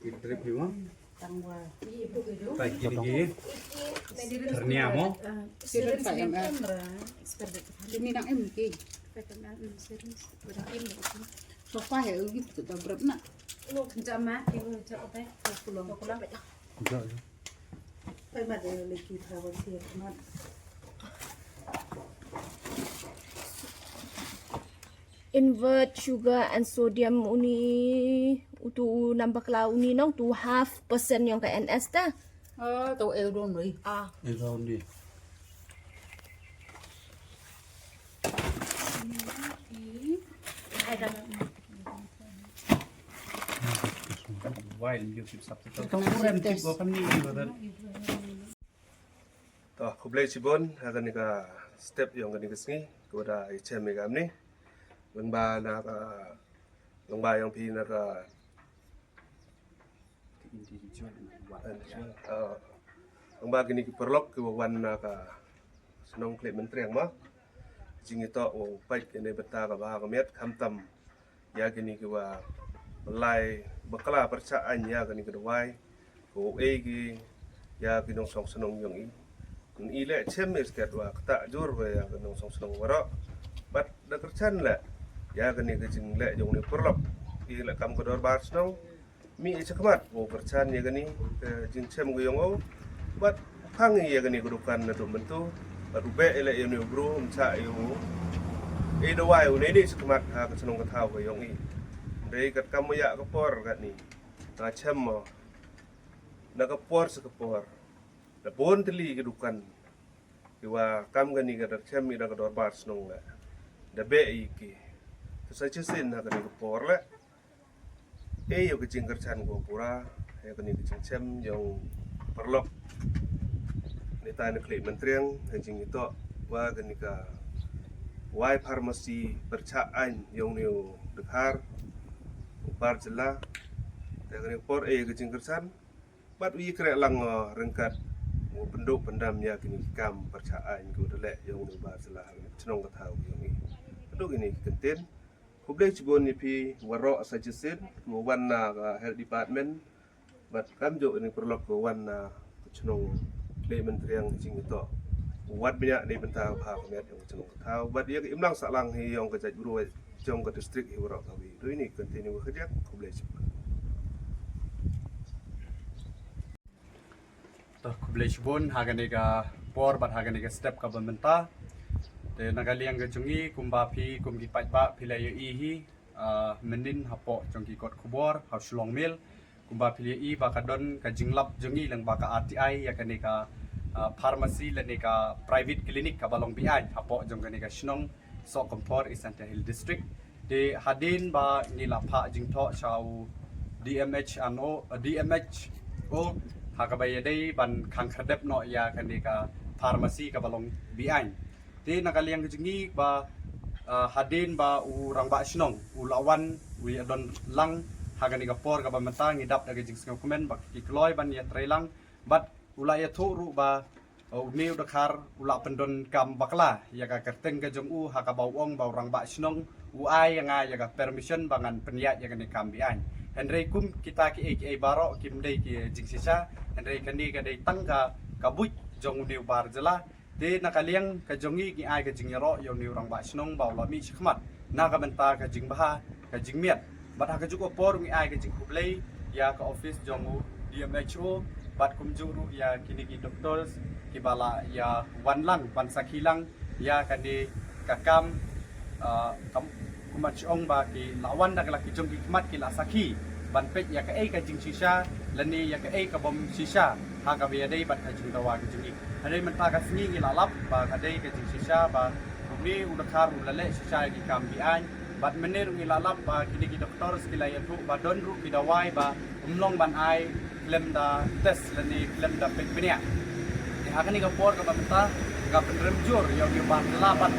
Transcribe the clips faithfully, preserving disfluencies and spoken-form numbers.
Ki drip hi mo. Tang wa. Tai ki ki. Hernia mo. Serum five ml. Ini nang em ki. Sofa he ugi tu da berap na. Lo kencak ma, ibu kencak apa? Pulang. Pulang. Pai ma de leki thawa si ma. Invert sugar and sodium uni, utu u nam bakla uni nong tu half percent yong ka N S ta. Ah, tu el don ni. Ah. El don ni. Why you keep substitute? Kamu kurang tip gua kan ni, brother. To, khublei shibun ha kane ka step ïong kane ka sngi, ka wada i chem i gamni. Lyngba na ka, lyngba ïong phi na ka, ah, lyngba kine ki paralok ki wan na ka shnong Khliehtmyntriang ma. Jingïatoh u peit kane bynta ka bha ka miat khamtam ïa kine ki wa lai bakla pyrshah ain ïa kane ka dawai, ko ei ki ïa ki nongshong shnong ïong i. Ni leh chem i sket wa kata jur wa ïa ki nongshong shnong waroh. Bad da kyrchan leh ïa kane ka jingleh ïong ni paralok. I leh kam ka dorbar shnong. Mi i chakmat u kyrchan ïa kane ka jingchem ka ïong u. Bad phang ïa kane ka dukan na tu myntu. Bad u beh i leh ïa ni u bru mcha ïa u. I dawai u ni ni chakmat ha ka shnong ka thaw ka ïong i. Dei kat kam ïa ka por kat ni. Nga chem mo. Na ka por sa ka por. Da bun tylli ka dukan. Ki wa kam kane ka da chem i da ka dorbar shnong leh. Da beh i ki. Sa chisin ha kane ka por leh. Ei ïa ka jingkyrchan ko pura ïa kane ka jingchem ïong paralok. Nita na Khliehtmyntriang ha jingïatoh wa kane ka wai pharmacy pyrshah ain ïong ni u dkhar u bar jylla. Te kane ka por ei ïa ka jingkyrchan bad u ïa kreh lang, uh, ryngkat u pynduh pyndam ïa kine ki kam pyrshah ain ki u da leh ïong ni u bar jylla ha kane ka shnong ka thaw ïong i. Pynduh kine ki kyntien. Khublei shibun ïa phi waroh sa chisin, mo wan na ka health department. Bad kam jok ni paralok ko wan na ka shnong Khliehtmyntriang jingïatoh. Wat bniah ni bynta ka bha ka miat ïong ka shnong ka thaw. Bad ïa ka imlang sahlang hi ïong ka jaitbru jong ka district hi waroh ka wi. Dei ni continue ka jingkhublei shibun. To, khublei shibun ha kane ka por bad ha kane ka step kaba mynta. Te na ka liang ka jong i kumba phi kum ki paidbah phi la ïohi hi, ah, mynnin hapoh jong ki kot khubor ha u Shillong Mail. Kumba phi la ïohi ba ka don ka jinglap jong i lyngba ka R T I ïa kane ka, ah, pharmacy lane ka private clinic kaba long be-aiñ hapoh jong kane ka shnong Sohkymphor East Jaintia Hills District. Te hadien ba ngi la phah jingthoh sha u D M H O, D M H O ha kaba ïadei ban khang khyrdep noh ïa kane ka pharmacy kaba long be-aiñ. Te na ka liang ka jong ngi ba, ah, hadien ba u rangbah shnong u la wan u ïa don lang ha kane ka por kaba mynta ngi dap da ka jingsngewkmen ba ki kloi ban ïatrei lang bad u la ïathuh ruh ba, uh, une u dkhar u la pyndonkam bakla ïa ka kyrteng ka jong u ha kaba u ong ba u rangbah shnong u ai ïa nga ïa ka permission ba ngan pynïaid ïa kane ka kam be-aiñ. Hynrei kum kita kiei kiei baroh kim dei ki jingshisha, hynrei kane ka dei tang ka, ka buit jong une u bar jylla. Te na ka liang ka jong ngi ngi ai ka jingïaroh ïa une u rangbah shnong ba u la mih shakhmat na ka bynta ka jingbha ka jingmiat. Bad ha kajuh ka por ngi ai ka jingkhublei ïa ka office jong u D M H O bad kumjuh ruh ïa kine ki doctors kiba la ïa wan lang ban sakhi lang ïa kane ka kam, ah, kam, kumba ong ba ki la wan da ka la ki jong ki khmat ki la sakhi ban peit ïa kaei ka jingshisha lane ïa kaei ka bym shisha ha kaba ïadei bad ka jingdawa ka jong ngi. Hynrei mynta ka sngi ngi la lap ba ka dei ka jingshisha ba une u dkhar u la leh shisha ïa ki kam be-aiñ. Bad mynne ruh ngi la lap ba kine ki doctors ki la ïathuh ba don ruh ki dawai ba ym long ban ai khlem da test lane khlem da peit bniah. Te ha kane ka por kaba mynta nga pynrem jur ïa u ïa u bar jylla bad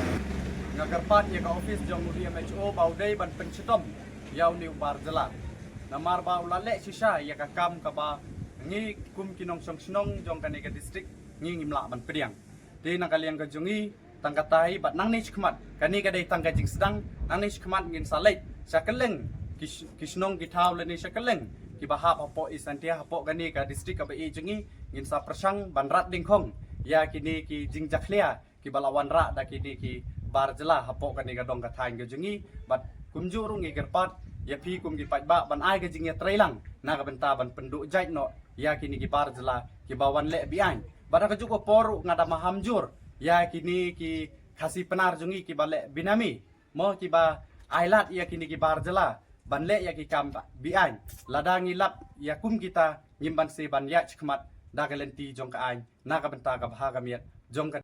nga kyrpad ïa ka office jong u D M H O ba u dei ban pynshitom ïa une u bar jylla. Namar ba u la leh shisha ïa ka kam kaba ngi kum ki nongshong shnong jong kane ka district ngi ngim lah ban pdiang. Te na ka liang ka jong ngi tang katai bad nangne shakhmat kane ka dei tang ka jingsdang, nangne shakhmat ngin sa leit sha kylleng ki sh-, ki shnong ki thaw lane sha kylleng kiba hap hapoh East Jaintia hapoh kane ka district kaba ïeit jong ngi ngin sa pyrshang ban rat dyngkhong ïa kine ki jingjakhlia kiba la wanrah da kine ki bar jylla hapoh kane ka dong ka thaiñ ka jong ngi. Bad kumjuh ruh ngi kyrpad ïa phi kum ki paidbah ban ai ka jingïatreilang na ka bynta ban pynduh jait noh ïa kine ki bar jylla kiba wan leh be-aiñ. Bad ha kajuh ka por ruh nga da maham jur ïa kine ki Khasi Pnar jong ngi kiba leh benami mo kiba ai lad ïa kine ki bar jylla ban leh ïa ki kam be-aiñ. Lada ngi lap ïa kum kita ngim banse ban ïaid shakhmat da ka lynti jong ka aiñ na ka bynta ka bha ka miat jong ka